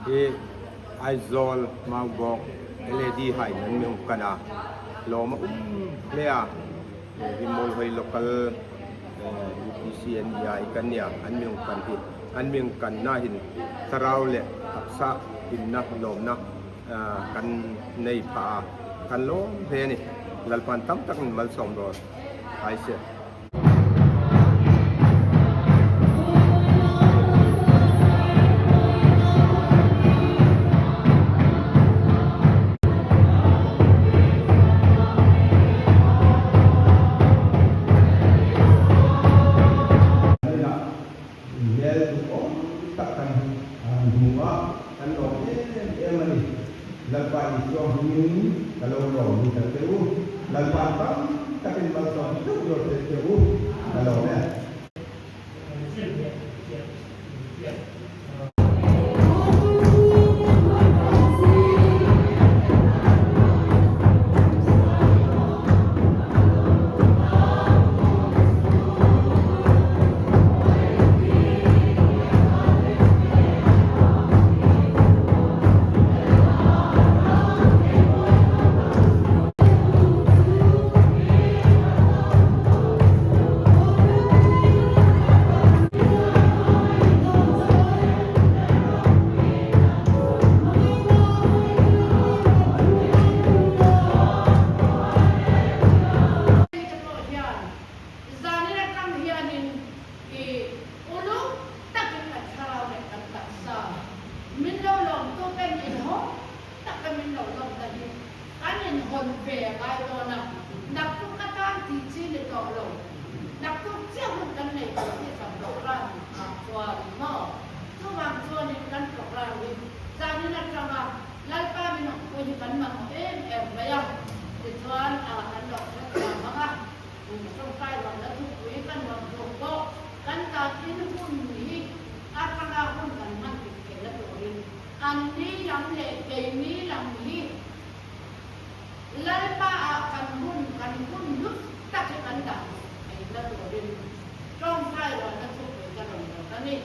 Hi Aizawl Maubawk LAD hain an mi awm kan a, lawm a um hle a, hi Mawlhawi Local UPC an ni a, i kan nia an mi awm kan hi an mi awm kan na hin thlarau leh taksa hlimna lawmna kan nei phah a, kan lawm hle a ni. Lalpan tam takin malsawm rawh Aise. Hmel duhawm tak kan hmu a, kan lawm em em a ni. Lalpa Isua hmingin ka lo lawm hi ta che u. Lalpa tam takin malsawm deuh deuh thei che u, ka lawm e. Te pawh hian zanin atang hianin i uluk takin kan thlarau leh kan taksa min lo lawmtu ten inhawng taka min lo lawm ta hi kan inhawn ve a ngai dawn a, naktuk atan tih chi ni tawh lo, naktuk chiah hun kan nei tawh hi kan program ah chuan maw? Chuvang chuanin kan program hi zanin atanga Lalpa min awmpui hi kan mamawh em em mai a, tichuan kan lo hrethiam ang a, tawngtai rawhna thupui kan rawn tum pawh kan tan in hun hi atanga hun kan hman dik theihna turin an ni lam leh keini lam hi Lalpa ah kan hun kan hun hlut tak hi kan dah dik theihna turin tawngtai rawhna thupui ka rawn rawt a ni.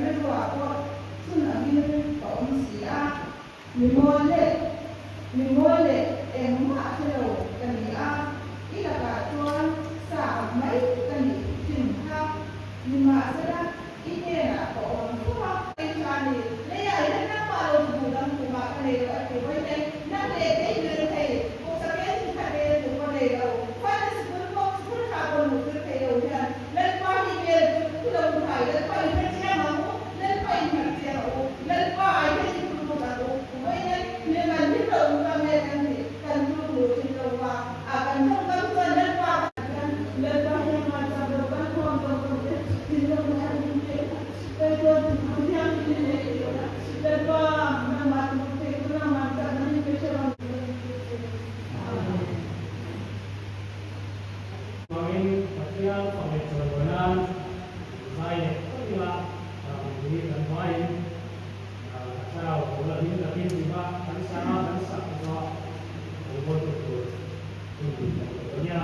Rilruah pawh chhun angin ka awm si a, mi mawl leh mi mawl leh engmah hre lo ka ni a, i lakah chuan sa ang mai ka nih thin kha. Nimahsela, i hnenah ka awm fo a. I tha ni, leiah hian nangmah lo chu duh dang tumah ka nei lo a ti vawi nen, nang leh kei hmel thei, pawhsa ken chu kha tel duh ka nei lo, fate sikul pawh sikul tha pawh luh tir thei lo hian Lalpa hi hmel chu thu lo thai, Lalpa i hre chiang ang u, Lalpa i hnar chiang ang u, Lalpa ai hian i tluk lut ang u, vawi nen hmel man hlim lo ang chuan nge kan nih, kan tluk luh thin lo va, a kan tawngkam chuan Lalpa kan hian Lalpa hian ngaihtuah lo kan huam lo lo te thinlung na an in pek a, Lalpa thianghlim in nei lo a, Lalpa nangmah tluk thei chu nangmah chak na min pe hrep ang. Amen. Hmangin Pathian fak leh chawimawi nan zai leh phawt ila mipui kan vaiin ka thlarau pawl a hlim takin tiva kan sa a kan sak zawh kan haw tur tur hun kan nei dawn nia.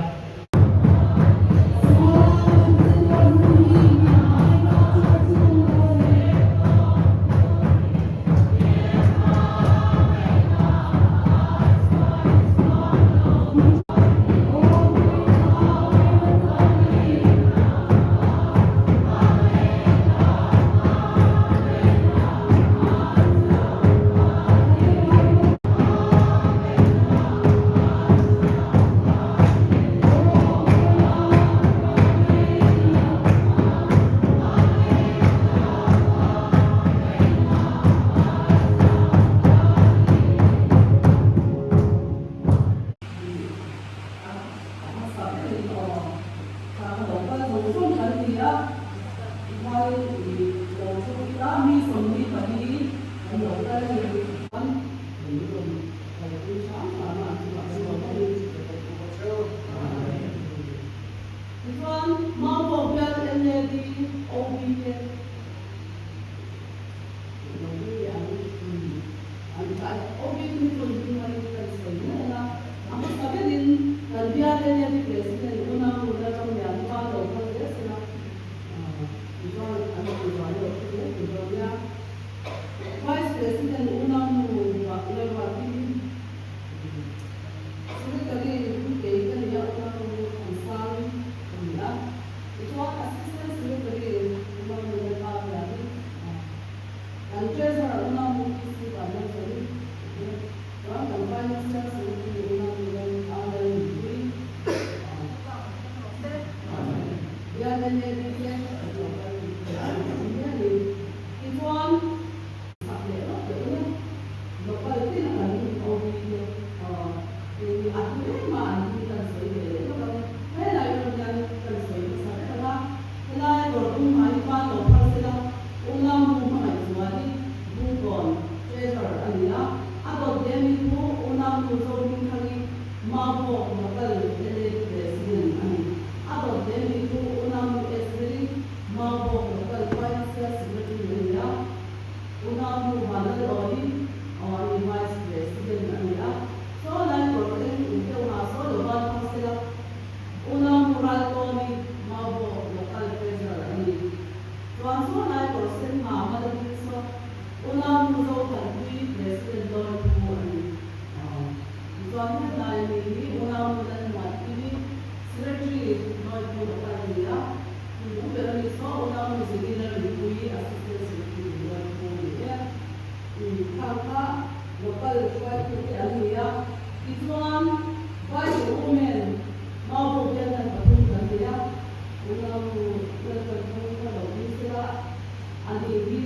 hi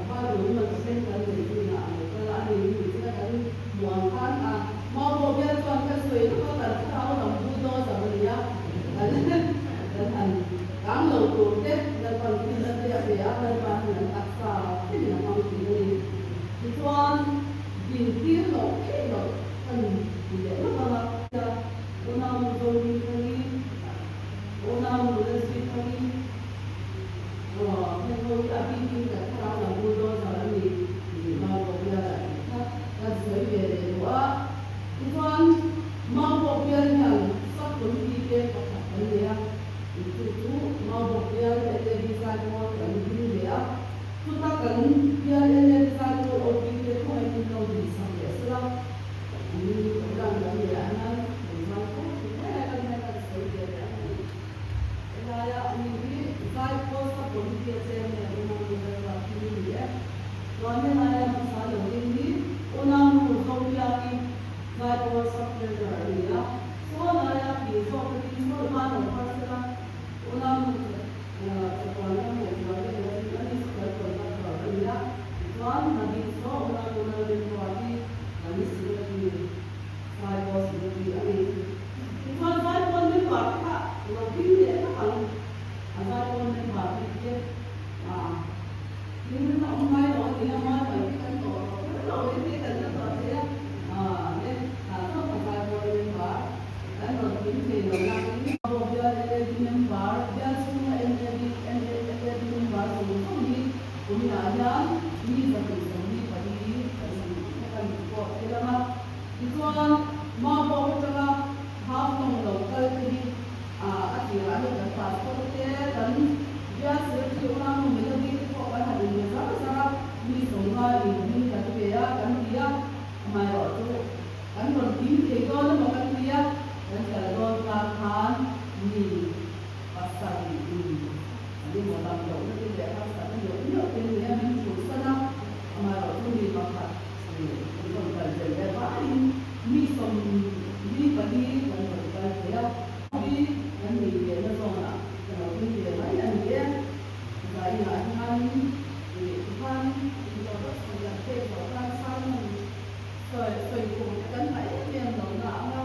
Bible man sen kan nei zingah a lo kal a, a ni hi china kan hmuh ang khan a Maubawk bial chuan ka sawi lawk a, kan thlarau lam bulldozer a ni a, kan kan han kang lo tur te Lalpan finna te a pe a, Lalpa hian an taksa thlengin a hmang thin a ni. Tichuan din tir loh theih loh kan ti leh lawk ang a. Unau nu Zorin thangin, unau nu Nancy thangin, Heng ho hi a bikin kan thlarau lam bulldozer an ni tih Maubawk bial ah tih kha kan sawi ve leh duh a. Tichuan Maubawk bial hian sub committee te pakhat kan nei a, chu chu Maubawk bial LAD Zaipawl kan hming ve a. Chuta kan bial LAD Zaipawl OP te khawngaih min lo dinsak leh sela, program kan neih ah hian kan zaipawl thin hle kan hian kan sawi ve leh a ni. Helaia mi hi Zaipawl Sub-Committee a chairman Unau Nu Lalruatpui a ni e. Chuan helaia hmasa lo ding hi Unau Nu Zopiangi Zaipawl Sub-Treasurer a ni a. Saw laia thing zawk te ding mawlh hma lo phar sela Unau Nu Chatuan ram leh Chuan te lo ding a ni Super Conductor a ni a. Tichuan Madin saw Unau Nu Lalrinruati kan Secretary Zaipawl Secretary a ni. Tichuan Zaipawl member te kha lo ding leh vak ang. A Zaipawl member bik te thil a awm ngai lo a ni a, mai mai te kan tawh tawh kher lo mai te kan la tawh thei a. Le tah chuan ka Zaipawl member kan rawn ding thei lo nain. Aw bial LAD member, bial chhunga NAD, LAD member zawng zawng hi kuminah hian mi 124 kan kan pawh thei ang a. Tichuan, Maubawk atanga Haflong lo kal te hi a tirah hian kan pastor te, kan bial secretary unau Melody te pawh kan han inbe zar zar a, mi sawmnga inhming kan pe a kan ti a, amaherawhchu kan rawn ding thei dawn emaw kan ti a, kan kal dawn tan khan mi pasarih in an emaw dam lohna te leh harsatna neuh neuh te nia min chhulhsan a, amaherawhchu mi pakhat Kan rawn kal tel leh vaiin mi 44 kan rawn kal thei a. Hi kan nih ve na zawnah ka lo ding ve mai a ni e. Zainah hianin ih tikhan introduction kan pek loh khan sermon sawi sawi tum te kan hah em em lo na ang a,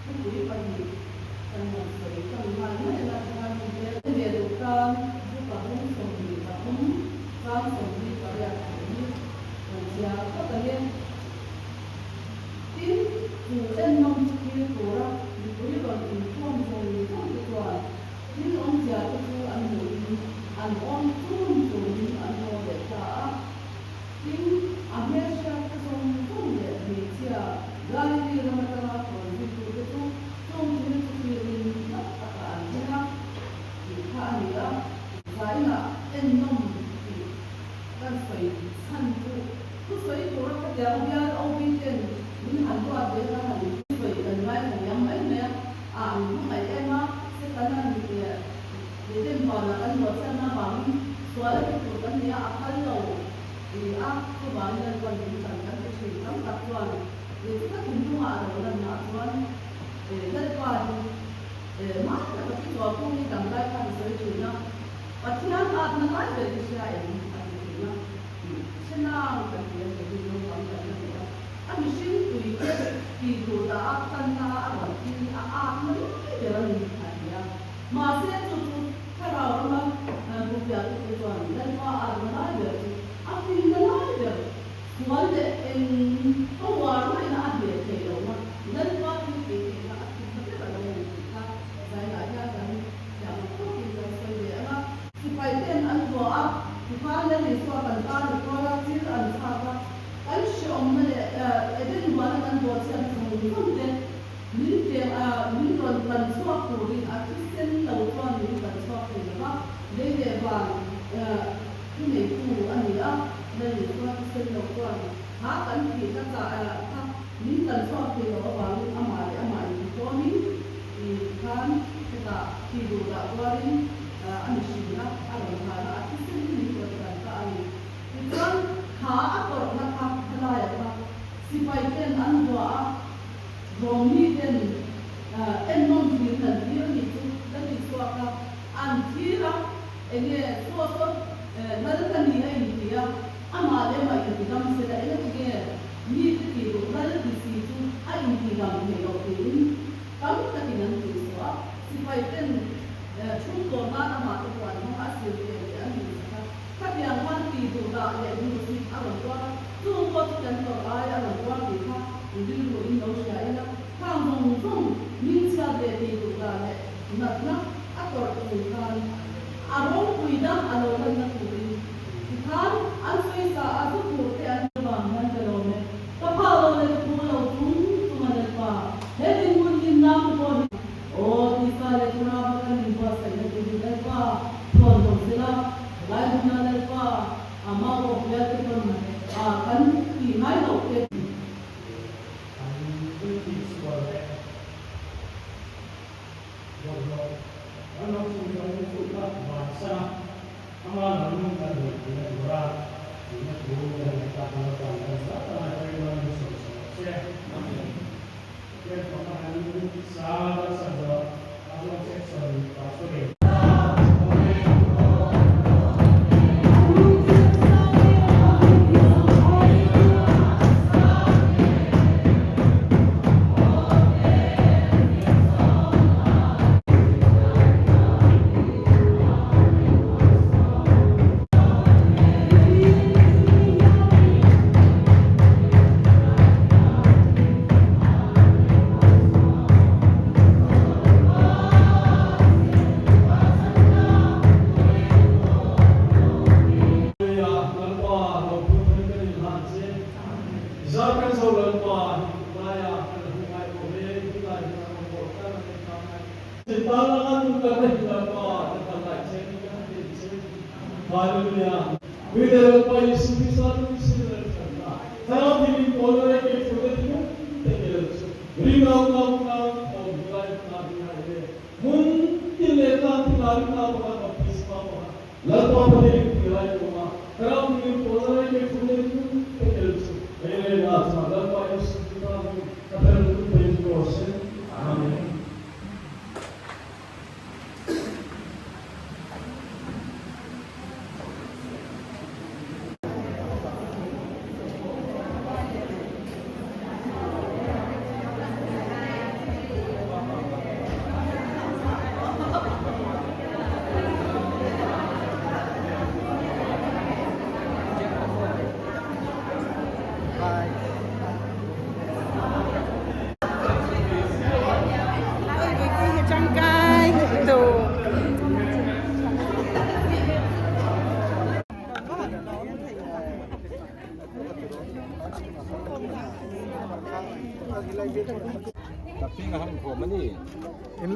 thupui pahnih kan rawn sawi tlang nghal mai a la tikhan hun te ve duh tan bu pathum 23 chang 28 thei hi Kan chhiar phawt ang e. Tin, chu ennawm chu thil tura mipui rawn inkhawm zawng zawng te chuan thil awmzia te chu an hmuhin an awm chum chumin an haw leh ta a. Tin, a hmelhriat te zawng zawng leh hmeichhia Galili ram atanga rawn zuitu te chu chung thil chu thlirin nat takah an thleng a tih kha a ni a. Zainah ennawm tih Kan sawi chhan chu thu sawi tura khatiang bial OB ten min han ruat ve kha han sawi kan ngaithla liam mai mai a, a an hmangaih em a, Setana ni leh Eden huanah kan ruahchhiatna avangin sual a ti tur kan ni a, a phal lo ti a, chuvangin Lalpan min tan kan ti thin tam tak chuan leh chu ka thinlungah a lo lanna chuan Lalpa hi mah taka chu chuahpung hi damlai khan a sawi thin a. Pathian atna lai ber i hria em? a ti thin a. Hre nang kan ti a hre hi naupang kan la ni a. A mihring pui te tih duh dah a tanna a rawn thil hi a atna lai ber a ni a ti a. Mahse chu chu thlarau rama bukpiah te chuan Lalpa atna lai ber chu a finna lai ber sual leh eng power maina a hneh theih lohna Lalpa thil tih theihna a finna ber a lo ni tih kha zainah hian kan Thiam tawkin kan sawi ve ang a. Sipai ten an vuah a, tikhan Lal Isua kan tan a tuar a, thil an thlak a, kan hreawmna leh Eden huana kan bawhchhiatna zawng zawng te min pek a, min rawn tan chhuak turin a thisen lo chuan min tan chhuak thei lo va, lei leh van thuneitu a ni a, Lal Isua thisen lo chuan kha kan thihna kha min tan chhuak thei lo avangin amah leh amah intitlawmin I khan hetah thi duh dah tuarin a mihrinna a rawn hlan a, a thisen hi min rawn tan ta a ni. Tichuan kha a tawrhna kha helaia kha sipai ten an hua a, Rawmmi ten ennawm thir an thlir a nih chu la ti chhuak a, an thlir a, enge saw saw. Lal ka ni a inti a, amah leh amah intidam se la eng atinge mite tih duh lal ti si chu a intihdam theih loh tiin tam takin an tihsuah a, sipai ten chhung tawr nan amah te pawh an hmang a, a sir ve leh an duhsak a, khatiang khan tih duh dah leh hmuhsit a rawn tuar a, chung pawh chu kan tawrh ai a rawn tuar tih kha rilru in lo hria ila, khang zawng zawng hmingchhiat leh tih duh dah leh natna a tawrh chung khan a ropui dang a lo lanna turin tikhan an sawi sa a chu tur te an vang hian ka lawm e. Ka phah lo leh ka phu lo chung chung a Lalpa, he dinhmun hlimna te pawh hi aw tisa leh thlarau a kan inbuatsaihna tur hi Lalpa thawn lo sela, helai hmuna Lalpa a mau awk bial te pawn a kan tih ngai loh te. An intihsual leh bawlhhlawh kan lo chhungchang lutuk kha vansan a, ama lam kan hawi theihna tura tihna thu kan ngaihthlak hma chuan kan zah tak a Chairman min sawi chho ang che. Pathian fakna kan sa kan sak zawh a zawng section pastor-in. Lalpa lo phur kan inhlan che. Zar kan zo Lalpa hi tunlaia kan la hmu ngai lo hle, tunlai hian a rawn bawr tlat a ni ta mai. Tan langa nun kan la hi Lalpa kan kan laih che ni kan han ti che. Hallelujah. Tui leh Lalpa Jesu Krista chu sin leh thatna, Thlarau thilim pawl na leh keifur te thinlung te kel chu rinau nau nau thawm hi lai hmunah hi ngai le. Hmun tin leh tlang tinah rinau pakhat baptisma pakhat Lalpa Pathian ti lai kawngah Thlarau thilim pawl na leh keifur te thinlung te kel chu hei leh na chuan Lalpa Jesu Krista hming ka fel lutuk thei chu rawh se. Amen.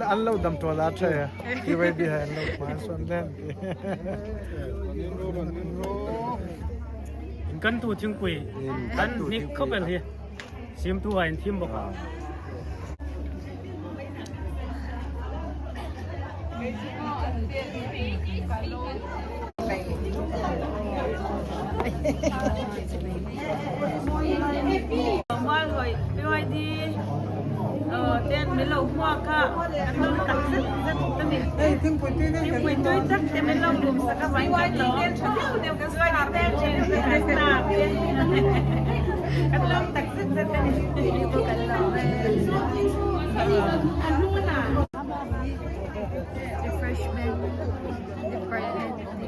An lo dam tual a tha PYD hai an lo hma suan len In kan tu thingpui kan hnik khawp el hi sim tu a in thim bawk a. Mualhawi PYD ten min lo hmuak a, an lo tak zet zet a ni. Thingpui tui tak te min lo lum sak a vain kan lo. PYD ten tha deuh deuh kan star te. Kan lo tak zet zet a ni. Refreshment department an ni.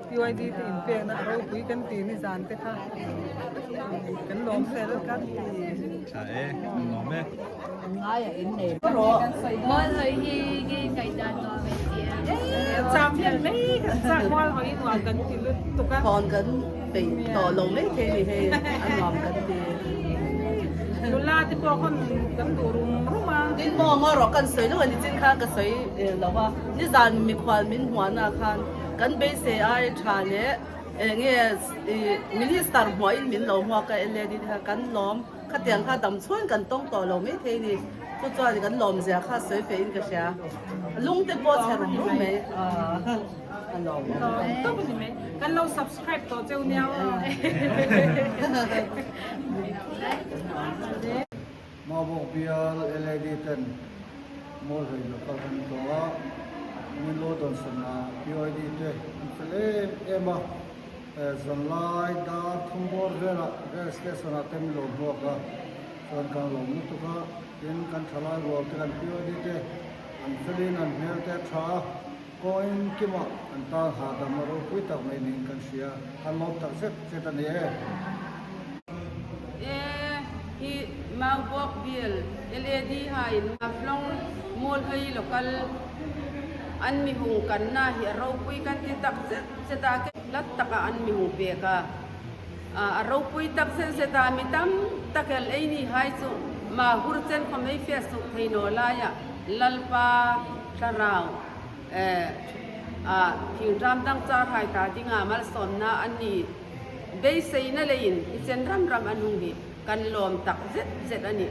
PYD te inpekna a ropui kan ti nizan te kha kan lawm fel kan ti. Tha e, an lawm e. Mualhawi hi nge ngaihdan nuam e ti a. Chak hian mai kan chak Mualhawi nuam kan ti lutuk a. Thawn kan peih tawh lo mai thei ni hei a nuam kan ti. Nula te pawh khawn kan duh rum rum a. Tin maw ngaw rawh kan sawi lo a ni chin khan ka sawi lo a nizan mikhual min hmuahna khan Kan beisei ai tha leh eng nge minister hmuahin min lo hmuak a LAD te kha kan lawm. Khatiang kha dam chhuain kan tawng tawh lo mai thei ni. Chu chuan kan lawmzia kha sawi feh in ka hria. Lung te pawh chhe rum rum mai. A lawm awm. Tawp a ni mai. Kan lo subscribe tawh cheu nia aw. Maubawk bial LAD ten Mawlhlei local kan tlawh a, Milo Dawnsana PYD te an fel em em a, zanlai dar thum bawr velah rail station ah te min lo hmuak a, chuan kan lawm lutuk a, tin kan thalai rual te kan PYD te an felin an hmel te a tha a, kawngin kimah an tan hahdam a ropui tak mai niin kan hria, kan lawm tak zet zet a ni e. E hi Maubawk bial LAD hain Haflong Mualhlei local an mihung kanna hi a ropui kan ti tak zet zet a, hlat taka an mihung pek a, a ropui tak zet zet a, mi tam tak el ei ni hai chu ma hur chen khawm ei fiah suh thei naw laia Lalpa thlarau a thingṭam dang char hai ta dinga malsawmna an ni. Beiseina leiin i chen ram ram a nung hi kan lawm tak zet zet a ni.